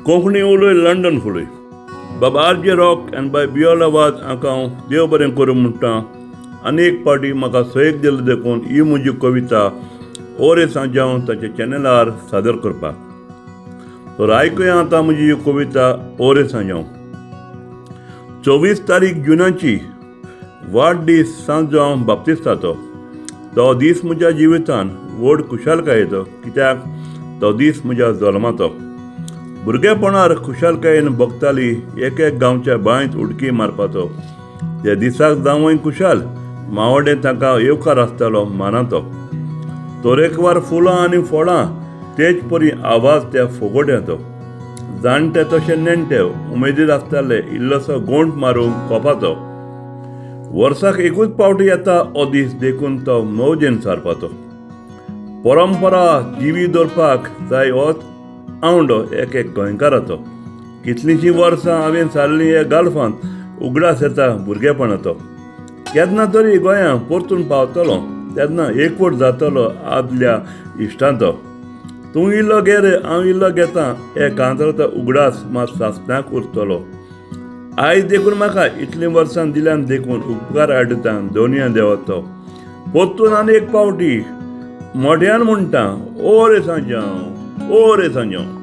कोंकणी उलय लंडन फुलय. बाब R J rock आनी बाय बियोला वाज हांकां हांव देव बरें करूं म्हणटा. आनी एक पावटी म्हाका सयक दिलो देखून ही म्हजी कविता ओरे सांजांव ताच्या चॅनलार सादर करपाक. तर आयकुया आतां म्हजी ही कविता ओरे सांजांव. 24 तारीख जुनाची वाडदीस सांजांव बाप्तिस्ताचो. तो दीस म्हज्या जिवितान व्हड खुशालकायेचो, कित्याक तो दीस म्हज्या जल्माचो. भुरगेपणार खुशालकायेन भोगताली एक एक गांवच्या बांयत उडकी मारपाचो. त्या दिसाक जावंय खुशाल मावोडें तांकां येवकार आसतालो मानाचो. तरेकवार फुलां आनी फळां तेच परी आवाज त्या फोगोट्यांचो. जाणटे तशे नेणटे उमेदीर आसताले इल्लोसो गोंट मारूंक कोपाचो. वर्साक एकूच पावटी येता हो दीस देखून तो मौजेन सारपाचो. परंपरा जिवी दवरपाक जाय होच आवंडो एक एक गोंयकाराचो. कितलींशीं वर्सां हांवें सारलीं ह्या गाल्फांत, उगडास येता भुरगेपणाचो. केन्ना तरी गोंयांत परतून पावतलो तेन्ना एकवट जातलो आदल्या इश्टांचो. तूं इल्लो घे रे हांव इल्लो घेता हे कांतराचो उगडास मात सासणाक उरतलो. आयज देखून म्हाका इतलीं वर्सां दिल्यान देखून उपकार हाडटा दोनया देवाचो. परतून आनी एक पावटी मोठ्यान म्हणटा, ओ रे सांजांव, ओ रे सांजांव.